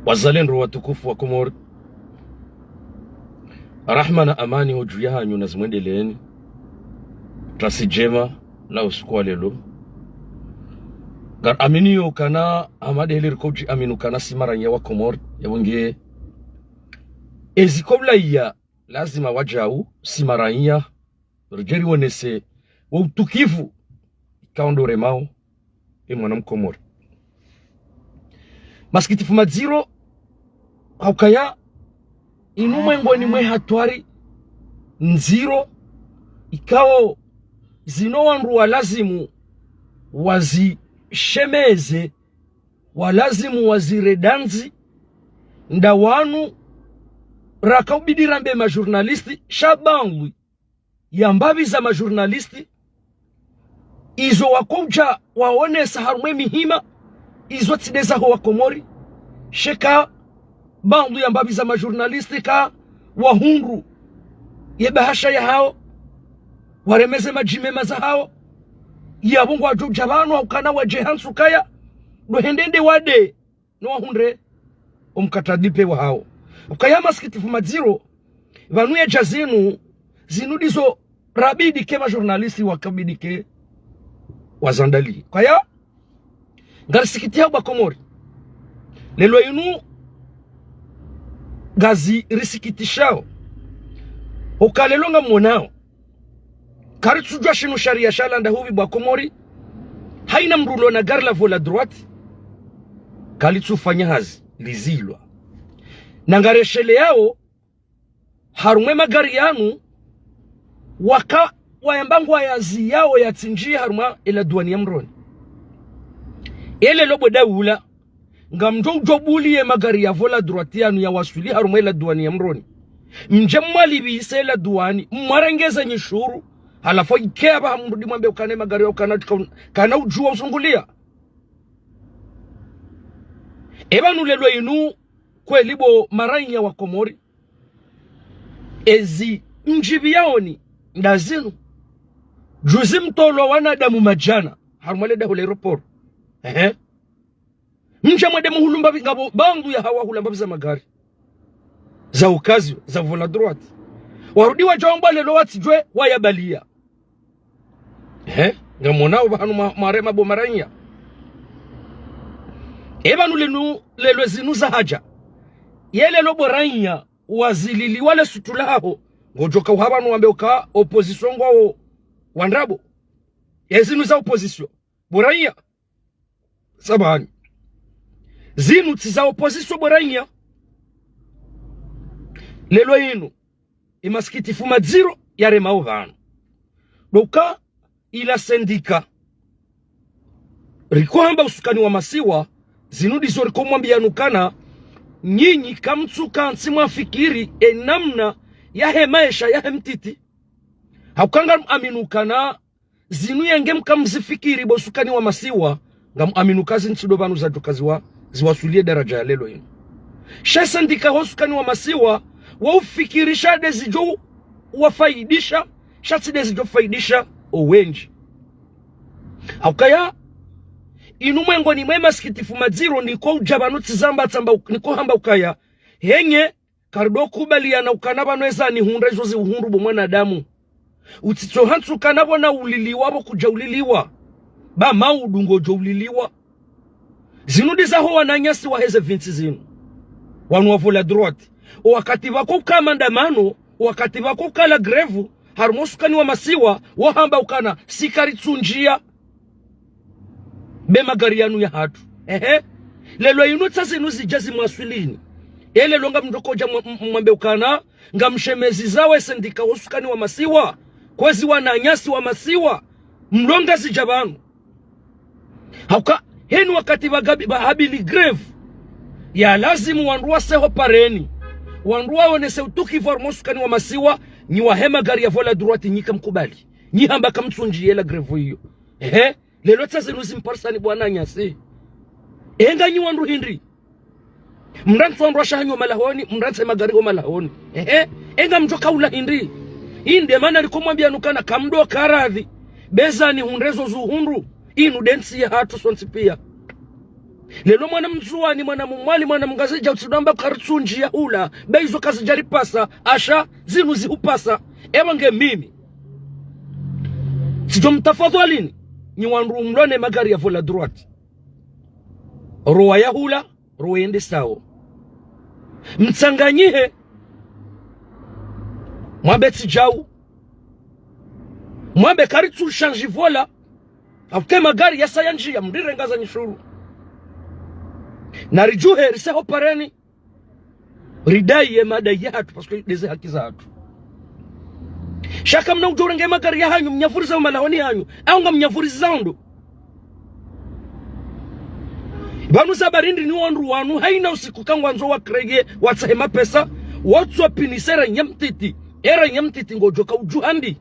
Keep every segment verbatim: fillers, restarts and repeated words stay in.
Wazalendo watukufu wa Komori, rahma na amani ho dju yahanyu nazimwendeleeni. Tasi djema la usiku wa leo. Ngaraminio ukana hama de heli riko djiamini ukana si maraiya wa Komori, yapvo nge ezi kobla iya lazima wadjau si maraiya, ridje riwonese wo utukivu ikao ndo uremao e mwana Mkomori. Masikitifu madziro, ha ukaya inu mwengoni mwe hatwari ndziro ikao zinu wandru walazimu wazishemeze, walazimu wazire dandzi. Nda wanu raka ubidi rambe majournaliste sha bangwi ya mbapvi za majournaliste, izo wakoudja waonesa harumwa e mihima, izo tsi de zaho wa Komori. Sheka bangwi ya mbapvi za majournaliste ka wahundru ye bahasha yahao, waremeze madjimema zahao, yapvo ngwadjo udja pvanu ha ukana wadje hantsu kaya ndo hende nde wade no wahundre omkatadipe wahao. Ukaya masikitifu madziro, pvanu yadja zinu, zinu ndizo rabidi ke majournaliste wakabidi ke wazandali. Ukaya ngarisikitiha wa Komori. Leo inu ngazi risikitishao. Uka leo ngamwonao, karitsudjua shinu sharia shalanda hupvi wa Komori. Haina mndru ulo na gari la volant droit kalitsufanya hazi, lizilwa. Na ngaresheleao harumwa e magari yanu, waka wayamba ngwayaziyao yatsindjie harumwa e la douane ya Mroni. E leo bo daula, ngamdjo udjo buliye magari ya volant droit yanu yawaswili harumwa e la douane ya Mroni. Mdje mwalipvise e la douane, mwarengeze nyishuru, halafu ike apvaha mrudi mwambe ukana e magari ya ukana, kana udjua usungulia. E pvanu leo inu kweli bo maraiya wa Komori, ezi mdjipviyaoni nda zinu. Juzi mtolwa wanadamu madjana harumwa le daho la aéroport. Ehe. Mdja mwade muhulu mbapvi, ngapvo bangwi ya hawa hula mbapvi za magari, za occasion, za volant droit. Warudi wadja wamba leo watsidjue wayabaliya. Ehe, ngamwonao pvahanu mwa-, mwarema bo maraiya. E pvanu linu, leo zinu zahadja. Ye leo bo raiya, wazililiwa le sutu laho, ngodjoka uha pvanu wambe uka opposition ngwao wandrabo. Ye zinu za opposition bo raiya. Samahani. Zinu tsi za opposition bo raiya. Leo inu, e masikitifu madziro yaremao pvanu, ndo uka ila sendika riko hamba usukani wa masiwa, zinu ndizo riko mwambiyani ukana nyinyi kamtsuka ntsi mwafikiri e namna yahe maesha yahe mtiti. Ha uka ngamwamini ukana zinu yenge mkamzifikiri bo usukani wa masiwa, ngamwamini uka zinu tsi ndo pvanu zadjoka ziwa-, ziwaswilie daraja ya leo inu. Sha sendika ho usukani wa masiwa, waufikiri sha de zidjo wafaidisha, sha tsi de zidjo faidisha owendji. Ha ukaya inu mwengoni mwe masikitifu madziro niko udja pvanu tsizamba tsamba uk-, niko hamba ukaya, henye karido kubaliana ukana pvanu eza nihundra izo ziuhundru bo mwanadamu. Utsitso hantsu kana pvo na uliliwa pvo kudja uliliwa, ba maudu ngodjo uliliwa. Zinu ndizaho wananyasi waheze vintsi zinu. Wanu wa volant droit. O wakati pvako uka maandamano, o wakati pvako uka la grève, harumwa usukani wa masiwa, wahamba ukana si karitsundjia be magari yanu yahatru. Ehe. Leo inu tsa zinu zidja zimwaswilini. E leo ngamdjo kodja mwa-, m-, mwambe ukana ngamshemezao e sendika ho usukani wa masiwa, kwezi wananyasi wa masiwa, mlonga zidja pvanu. Ha uka heni wakati pvagabi-, pvahabili grève, ya lazimu wandru waseho pareni, wandru waonese utukivu harumwa usukani wa masiwa, nyi wahe magari ya volant droit nyi kamkubali. Nyi hamba kamtsundjie la grève iyo. Ehe. Leo tsa zinu zimparisani bo wananyasi. Enga nyi wandru hindri? Mrantsi wandru washe hanyu malahoni, mrantsi magari ho malahoni. Ehe, enga mdjoka ula hindri? Inde mana rikomwambia nukana kamdo karadhi. Bezani hundrezo zuhundru. Inu nde ntsi yahatru sontsi pia. Lelo mwana Mndzuwani, mwana Mmwali, mwana Mngazidja, utsidjamba karitsu ndjia hula, be izo kazidjaripasa, asha, zinu zihupasa. Ewa nge mimi. Tsidjo mtafadhwalini, nyi wandru mlo ne magari ya volant droit. Rowa ya hula, rowa yende sawo. Mtsanganyihe, mwambe tsidjau. Mwambe karitsu shandji volant, Apvo magari yasaya ndjia, mrirenga za nyishuru. Na ridjuhe, riseho pareni. Ridai ye madai yahatru, parce que ndeze haki zahatru. Sha kamna udjo urenge magari yahanyu, mnyavuriza malahoni hanyu. Au ngamnyavuriza ndo. Pvanu za barindri ni wandru wanu, haina usiku kangwandzo wakreye, watsahe mapesa, watswa pinise era nyamtiti. Era nyamtiti ngodjoka udjuhandi.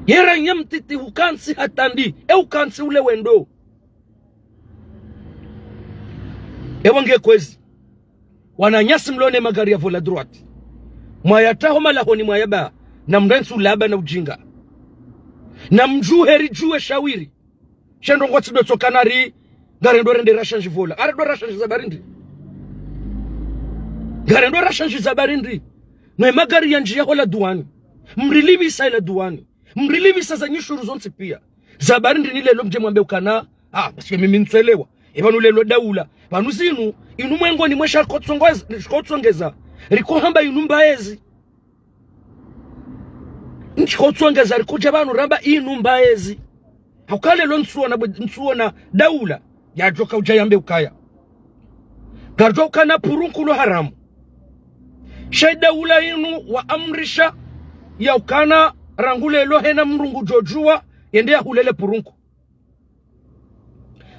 Yera nyamtiti hukantsi hatandi, e ukantsi ule wendo. Ewa nge kwezi. Wananyasi mlo ne magari ya volant droit. Mwayatsaho malahoni mwayaba, na mrentsu laba na ujinga. Na mdjuhe ridjuwe shawiri. She ndrongo tsi ndo tsoka nari, ngarendo rende rashandji volant. Arendo rashandji za barindri. Ngarendo rashandji za barindri. Nwe magari ya ndjia hola duwani. Mrilipvisa ila duwani. Mrilipvisa za nyishuru zontsi pia. Za barindri ni lelo mdje mwambe ukana. Ah, parce que mimi ntswelewa. E pvanu lelo daula. Pvanu zinu, inu mwengoni mwesha rikotsongeza, rikotsongeza. Rikohamba inu mbaezi. Ntsikotsongeza rikudja pvanu ramba inu mbaezi. Hauka lelo ntsuona bwe-, ntsuona daula. Yadjoka udja yambe ukaya. Kardjo ukana purunku lo haramu. She daula inu waamrisha ya ukana rangu lelo hena mdru ngudjodjuwa yende yahule le purunku.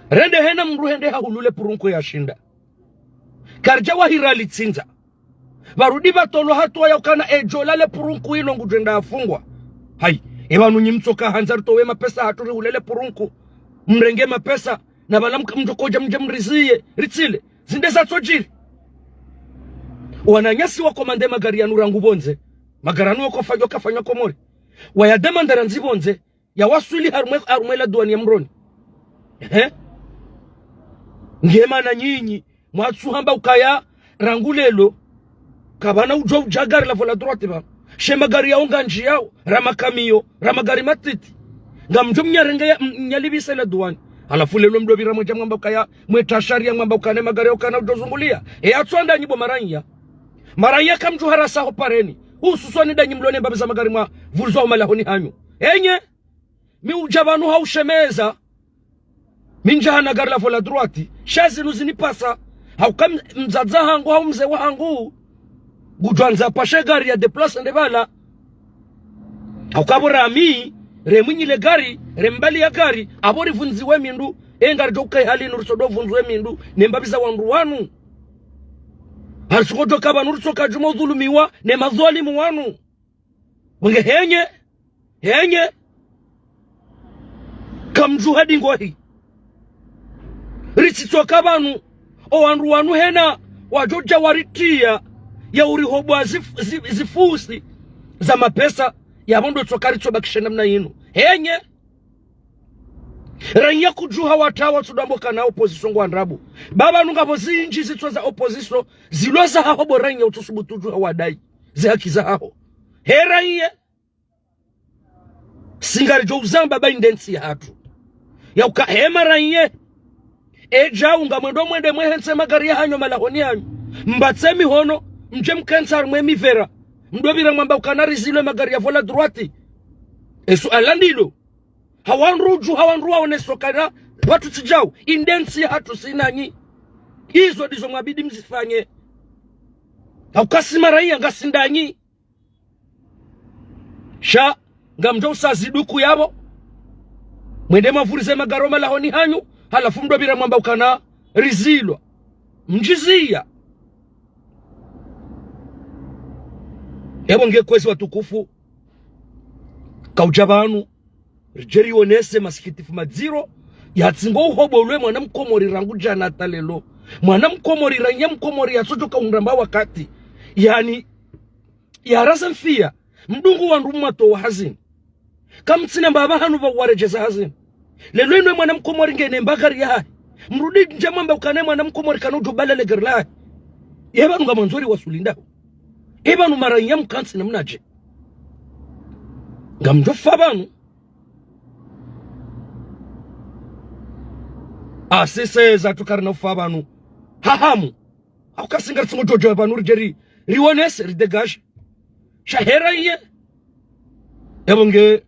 Rende hena mdru hende hahulule purunku yashinda. Kardja wahira litsindza. Pvarudi pvatolwa hatuwa ya ukana edjo lale purunku ilo ngudjwenda afungwa. Hayi, e pvanu nyi mtsoka handza ritowe mapesa hatru rihulele purunku. Mrenge mapesa, na pvala mka-, mdjokodja mdje mriziye, ritsile. Zinde zatsodjiri. Wananyasi wakomande magari yanu rangu pvondze. Magari yanu wakofanywa kafanywa Komori. Wayademanda randzi pvondze. Yawaswili harumwe, harumwe la duwani ya Mroni. Ehe. Nge mana nyinyi, mwatsuhamba ukaya rangu lelo, kapvana udjo udja gari la volant droit pva. She magari yao ngandjiyao, ra makamiyo, ra magari matiti. Ngamdjo mnyarenge ya, m-, mnyalipvise la duwani. Halafu lelo mdopvira mwedja mwamba ukaya, mwetsa sharia mwamba ukana magari yao kana udjo zungulia. E yatsuanda nyi bo maranya. Maranya kamdjuha rasaho pareni. Hususwani ndanyi mlo ne mbapvi za magari mwavurizwa ho malahoni hanyu. Enye, mi udja pvanu haushemeza. Mi ndja hana gari la volant droit. Sha zinu zinipasa. Hauka m-, mdzadze hangu, hau mze wahangu. Ngudjwandza apvashe gari ya déplace nde pvala. Hauka pvo rami, remwinyi le gari, rembali ya gari, apvo rivundziwe mindru, e ngaridjo uka hali inu ritsodo vundziwe mindru, ne mbapvi za wandru wanu. Harisiko djoka pvanu ritsoka djuma udhulumiwa, ne madhwalimu wanu. Wenge henye, henye. Kamdjuha dingohi. Ritsitsoka pvanu, o wandru wanu hena, wadjodja waritriya, ya urihobwa zif-, zi-, zifusi, za mapesa, ya pvo ndo tsoka ritsobakishe namna inu. Henye. Ranya kudjuha watawa tsudambo kana opposition ngwandrabo. Pvapvanu ngapvo zindji zitso za opposition, zilo zahaho bo ranya utsusubutu djuha wadai. Ze haki zahaho. He ranya. Singaridjo uzamba ba inde ntsi yahatru. Ya uka he maranya. Edjau ngamwendo mwende mwehentse magari yahanyu malahoni hanyu. Mbatse mihono, mdje mkentsi harumwe mivera. Mdopvira mwamba ukana rizilwe magari ya volant droit. Esuala ndilo. Hawandru udju, hawandru waoneso kana, watru tsi djau, inde ntsi yahatru si nanyi. Izo ndizo mwabidi mzifanye. Hauka si maranya ngasi ndanyi. Sha, ngamdjo usa ziduku yapvo. Mwende mwavurize magari ho malahoni hanyu, halafu mdopvira mwamba ukana rizilwa. Mdjiziya. Epvo nge kwezi watukufu. Kaudja pvanu. Ridje rionese masikitifu madziro, yatsi ngo uhobolwe mwana mkomori rangu djana hata lelo. Mwana mkomori ranya mkomori yatsodjoka undramba wakati. Yaani, Yaraza mfiya, mdungu wandru mwatowa hazini. Kamtsina mbaba hanu pvwa waredjeza hazini. Lelo inu ye mwana mkomori ngena mbagari yahahe. Mrudi ndje mwambe ukana ye mwana mkomori kana udjo bala le gari lahahe. Ye pvanu ngamwandzo riwaswili ndahu. Ye pvanu maraiya mkantsi namnadje. Ngamdjo fa pvanu. Ah, sisi zatru karina ufa pvanu. Hahamu. Hauka si ngaritsi ngodjo djo pvanu ridje ri, riwonese, ridégage. Sha hera iye. Yapvo nge,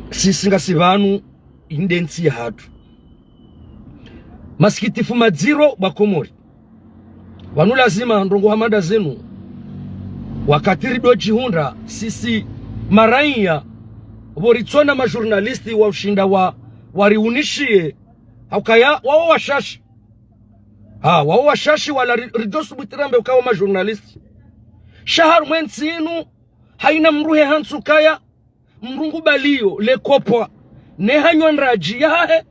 sisi ngasi pvanu, inde ntsi yahatru. Masikitifu madziro pvwa Komori. Pvanu lazima ndrongoo hama nda zinu. Wakati ridjo djihundra, sisi maraiya, pvo ritsona majournaliste wa ushinda wa, wariunishiye, haukaya, wawo washashi. Ha, wawo washashi wala ri-, ridjo subuti rambe ukaya wo majournaliste. Sha harumwa entsi inu, haina mdru he hantsu kaya, mdru ngubaliyo, le kopwa, ne hanywa ndradji yahahe,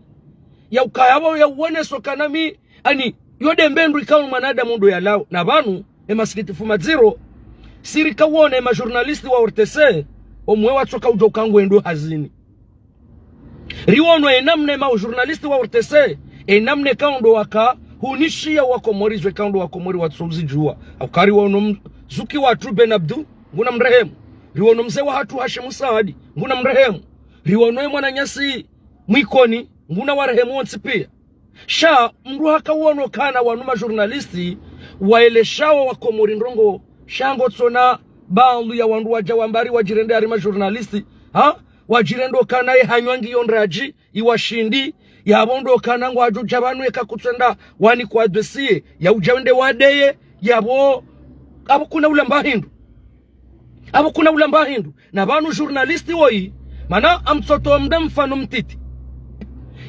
ya ukaya pvo ya uwoneso kana mi, ani, yo nde mbe ndru ikao mwanadamu ndo yalawo. Na pvanu, ye masikitifu madziro, si rika wona ye majournaliste wa O R T C, omwe watsoka udjo kangwendo hazini. Riwono ye namna ye majournaliste wa O R T C, ye namna ikao ndo waka hunishiya wa Komori zo ikao ndo wa Komori watso uzidjuwa. Hauka riwono mzuki watru Ben Abdou, nguna mrehemu. Riwono mze wahatru Hashim Saadi, nguna mrehemu. Riwono ye mwananyasi Mwikoni, nguna warehemu wontsi piya. Sha, mdru haka wono kana wanu majournaliste, waeleshao wa Komori ndrongoo, sha ngotsona baadhwi ya wandru wadja wambari wadjirende hari majournaliste, ha? Wadjirende ukana ye hanywa ngiyo ndradji, iwashindi, yapvo ndo ukana ngwadjo dja pvanu yeka kutsenda wanikwa dossier, ya udja wende wadeye, yapvo, apvo kuna ulamba hindru. Apvo kuna ulamba hindru. Na pvanu journaliste woyi, mana amtsoto mda mfano mtiti.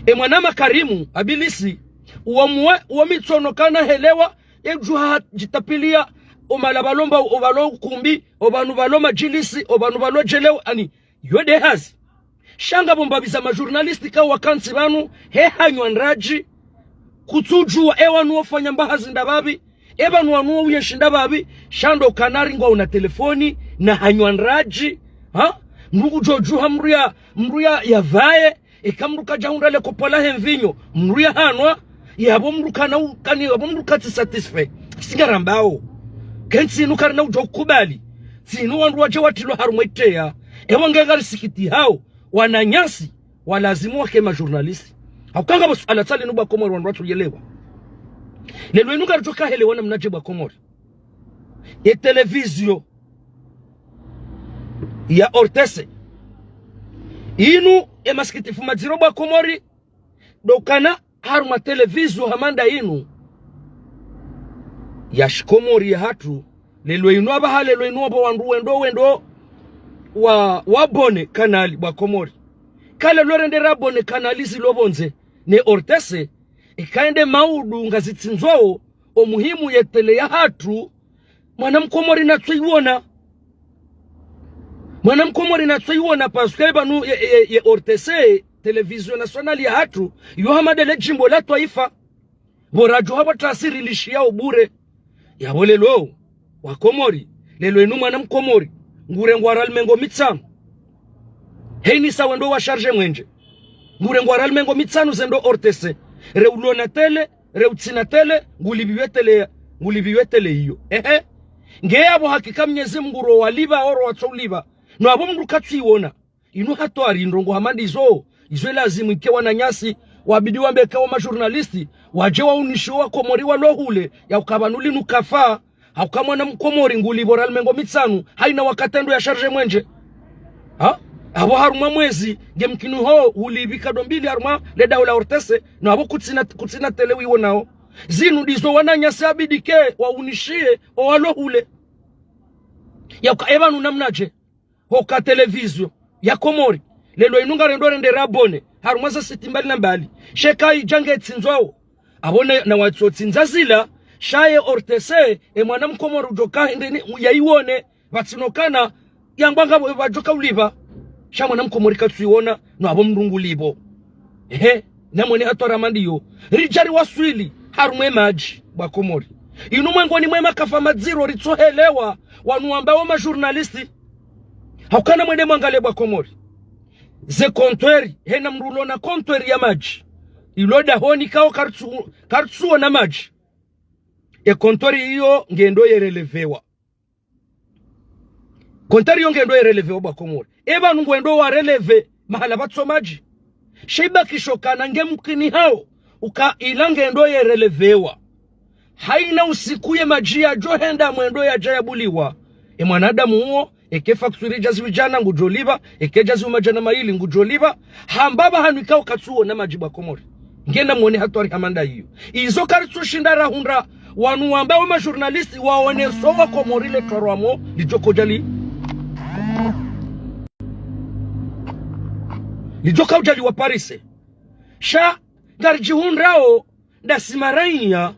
Ye mwana Makarimu, Abilisi, uwo mwe, uwo mitsono kana helewa, ye djuha djitapiliya, o mahala pvalo mba, o pvalo ukumbi, o pvanu pvalo madjilisi, o pvanu pvalo djelewo, ani, yo nde hazi. Sha ngapvo mbapvi za majournaliste ka wakantsi pvanu, he hanywa ndradji, kutsudjuwa ye wanu wofanya mba hazi nda pvapvi, ye pvanu wanu wo uyenshi nda pvapvi, sha ndo kana ringwa una telefoni, na hanywa ndradji, ha? Mdru kudjo djuha mdru ya, mdru ya, ya pvaye, eka mdru kadja hundra le kopo lahe mvinyo, mdru ya hanwa, yapvo mdru kana u-, kani, yapvo mdru katsi satisfait. Singa rambao. Kentsi inu karina udjo kubali. Tsinu wandru wadje watilwa harumwa iteya. Ewa nge ngarisikitihao. Wananyasi, walazimu wake majournaliste. Hauka ngapvo suala tsali nu pvwa Komori wandru watsu yelewa. Lelo inu ngaridjo kahelewa namnadje pvwa Komori. Ye televizio ya O R T C. Inu ye masikitifu madziro pvwa Komori, ndo ukana harumwa televizio hama nda inu ya shikomori yahatru, lelo inu apvaha lelo inu apvo wandru wendo wendo wa, wa abonner kanali pvwa Komori. Ka lelo rende ra abonner kanali zilo pvondze ne O R T C, ika ye nde maudu ngazitsindzwao, o muhimu ye tele yahatru, mwana mkomori natso iwona. Mwana mkomori natso iwona, parce que pvanu ye, ye, ye O R T C, télévision nationale yahatru, yo hama nde le djimbo la twaifa. Pvo radjo hapvo tasiri lishiya ubure. Yapvo lelo, wa Komori, lelo inu mwana mkomori, ngurengwa riali mengo mitsanu. Heinisa wendo wa charge mwenje. Ngurengwa riali mengo mitsanu zendo O R T C. Re ulona tele, re utsina tele, ngulipviwe tele, ngulipviwe tele iyo. Ehe. Nge yapvo hakika Mnyezi Mngu ro walipva, oro watso ulipva. No apvo mdru katsu iwona. Inu hatwari ndrongoo hama ndizo, izo lazimu ike wananyasi, wabidi wambe eka wo majournaliste, wadje waunishiwe wa Komori walo hule, ya uka pvanu linu kafa, hauka mwana mkomori ngulipvo riali mengo mitsanu, haina wakati ndo ya charge mwenje. Ha? Apvo harumwa mwezi, nge mkini ho, ulipvi kado mbili harumwa le daho la O R T C, no apvo kutsina, kutsina tele wiwonao. Zinu ndizo wananyasi abidi ke, waunishiye, o walo hule. Ya uka epvanu namnadje. Hoka télévision ya Komori. Lelo inu ngarendo rende ra abonner harumwa ze site mbali na mbali. Sha ika idja nge tsindzwao. Apvo na, na watso tsindza zila, sha ye O R T C, e mwana mkomori udjoka hindri ni, ya iwone, pvatsina ukana, yangwa ngapvo pvadjoka ulipva. Sha mwana mkomori katsu iwona, no apvo mdru ngulipvo. Ehe, namwone hatwari hama ndiyo. Ridja riwaswili, harumwa e madji, pvwa Komori. Inu mwengoni mwe makafa madziro ritsohelewa, wanu wamba wo majournaliste. Haukana mwende mwangalie bwa Komori. Ze compteur, hena mdru ulo na compteur ya madji. Ilo dahoni kao karitsu-, karitsuona madji. E compteur iyo ngendo yerelevewa. Compteur iyo ngendo yerelevewa bwa Komori. E pvanu ngwendo wareleve mahala pvatso madji. Sha ibakisho kana nge mkini hao, uka ila ngendo yerelevewa. Haina usiku ye madji yadjo henda mwendo yadja yabuliwa. E mwanadamu uwo, eke facture djazi wijana ngudjo lipva, eke djazi umadjana mayili ngudjo lipva, hamba pvahanu ikao katsuona madji bwa Komori. Ngena mwone hatwari hama nda iyo. Izo karitsushinda rahundra, wanu wamba wo majournaliste waoneso wa Komori le twarwamo, lidjo kaudja li-, lidjo kaudja liwaparise. Sha, ngaridjihundrao, ndasi maraiya,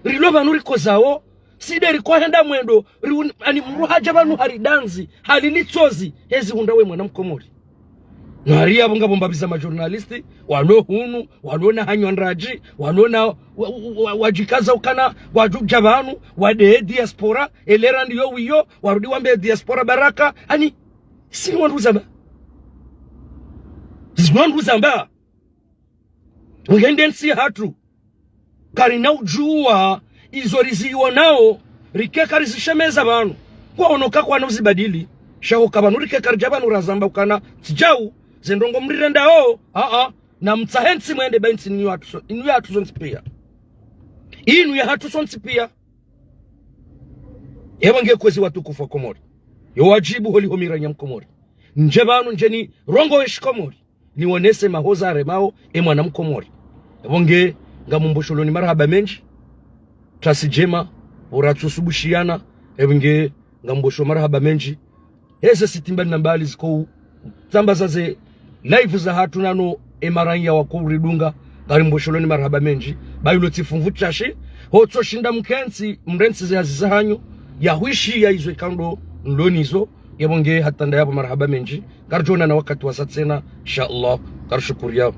rilo pvanu rikozao, si nde rikohenda mwendo, riun-, ani mdru hadja pvanu haridandzi, halili tsozi, hezi hundra we mwana mkomori. Nari yapvo ngapvo mbapvi za majournaliste, walo hunu, walo na hanywa ndradji, walo na wa-, wa-, wa-, wadjikaza ukana, wadjudja pvanu, wade diaspora, elera ndiyo wiyo, warudi wambe diaspora baraka, ani, si wandru zamba. Si wandru zamba. Ngende ntsi hatru. Karina udjuwa izo rizionao, rike karizishemeza pvanu. Kwaono kakwana uzibadili. Sha hoka pvanu rike karidja pvanu razamba ukana, tsidjau, ze ndrongo mrirendao, aa, na mtsahe ntsi mwende ba ntsi inu ya hatru so-, inu ya hatru sontsi pia. Inu ya hatru sontsi pia. Ewa nge kwezi watukufu wa Komori. Yo wadjibu holiho miraiya mkomori. Ndje pvanu ndje nirongowe shikomori. Niwonese mahoza aremao e mwana mkomori. Ewa nge ngamumbosholo ni marahaba mendji. Tasi djema, uratsu subushiana, ewa nge ngamumbosholo marahaba mendji. Eze siti mbali na mbali ziko u-, tsambaza ze live za hatru nano e maraiya wako uridunga, ngarimbosholo ni marahaba mendji. Ba ilo tsi fumvu tsashi, hotso shinda mkentsi, mrentsi ze hazi za hanyu, ya hwishi ya izo ikao ndo nlo nizo, yapvo nge hata nda yapvo marahaba mendji. Ngaridjo onana wakati wasa tsena, insha Allah, ngarishukuriyao.